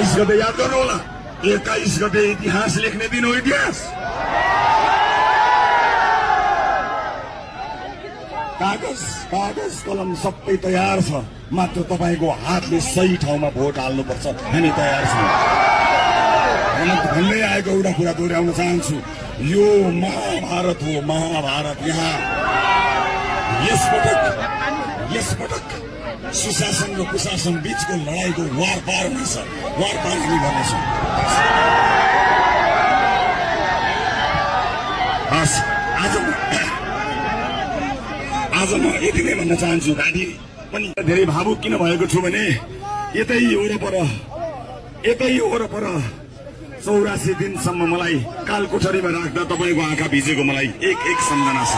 21 गते याद गर्नु होला, 21 गते इतिहास लेख्ने दिन हो। इतिहास कागज कलम सबै तयार छ, मात्र तपाईको हातले सही ठाउँमा भोट हाल्नुपर्छ। हामी तयार छौँ। भन्दै आएको एउटा कुरा दोहोऱ्याउन चाहन्छु, यो महाभारत हो, महाभारत। यहाँ यसपटक सुशासन र कुशासन बीचको लडाईँको वार पार हुनेछ, वार पार हामी गर्नेछौँ। आज म यति नै भन्न चाहन्छु। घाँटी पनि धेरै भावुक किन भएको छु भने यतै वरपर 84 दिनसम्म मलाई कालकोठरीमा राख्दा तपाईँको आँखा भिजेको मलाई एक सम्झना छ।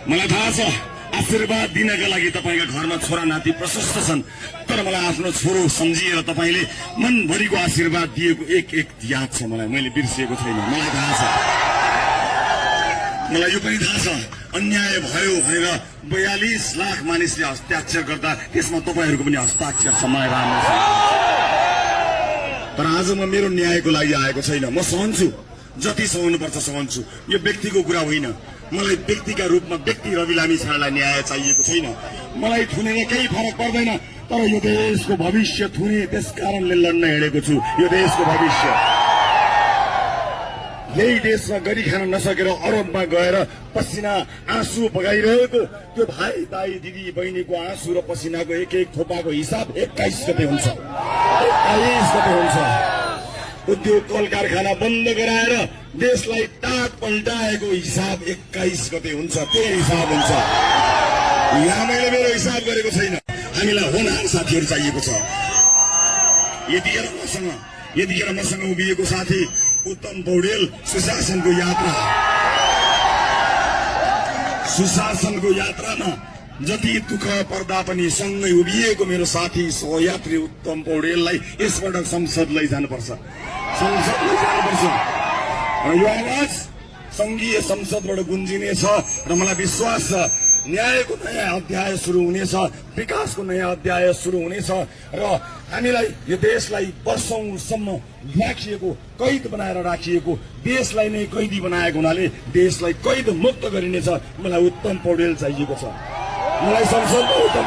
मलाई थाहा छ आशीर्वाद दिनका लागि तपाईँका घरमा छोरा नाति प्रशस्त छन्, तर मलाई आफ्नो छोरो सम्झिएर तपाईँले मनभरिको आशीर्वाद दिएको एक याद छ। मैले बिर्सिएको छैन। मलाई थाहा छ, मलाई यो पनि थाहा छ, अन्याय भयो भनेर 42 लाख मानिसले हस्ताक्षर गर्दा त्यसमा तपाईँहरूको पनि हस्ताक्षर समाएर आउनु। तर आज म मेरो न्यायको लागि आएको छैन। म सहन्छु, जति सहनुपर्छ सहन्छु। यो व्यक्तिको कुरा होइन। मलाई व्यक्तिका रूपमा व्यक्ति रवि लामिछानेलाई न्याय चाहिएको छैन। मलाई थुनेर केही फरक पर्दैन, तर यो देशको भविष्य थुने, त्यस कारणले लड्न हिँडेको छु। यो देशको भविष्य, यही देशमा गरी खान नसकेर अरबमा गएर पसिना आँसु बगाइरहेको त्यो भाइ दाई दिदी बहिनीको आँसु र पसिनाको एक थोपाको हिसाब 21 गते हुन्छ। 21 गते हुन्छ। उद्योग कल कारखाना बन्द गराएर देशलाई टाट पल्टाएको हिसाब 21 गते हुन्छ। त्यो हिसाब हुन्छ। यहाँ मैले मेरो हिसाब गरेको छैन। हामीलाई होनहार साथीहरू चाहिएको छ। यतिखेर मसँग उभिएको साथी उत्तम पौडेल, सुशासनको यात्रामा जति दुःख पर्दा पनि सँगै उभिएको मेरो साथी सहयात्री उत्तम पौडेललाई यसपटक संसद लैजानुपर्छ। र यो आवाज संघीय संसदबाट गुन्जिनेछ र मलाई विश्वास छ न्यायको नयाँ अध्याय सुरु हुनेछ, विकासको नयाँ अध्याय सुरु हुनेछ र हामीलाई यो देशलाई वर्षौंसम्म राखिएको, कैद बनाएर राखिएको देशलाई नै कैदी बनाएको हुनाले देशलाई कैद मुक्त गरिनेछ। मलाई उत्तम पौडेल चाहिएको छ। मलाई संसदमा उत्तम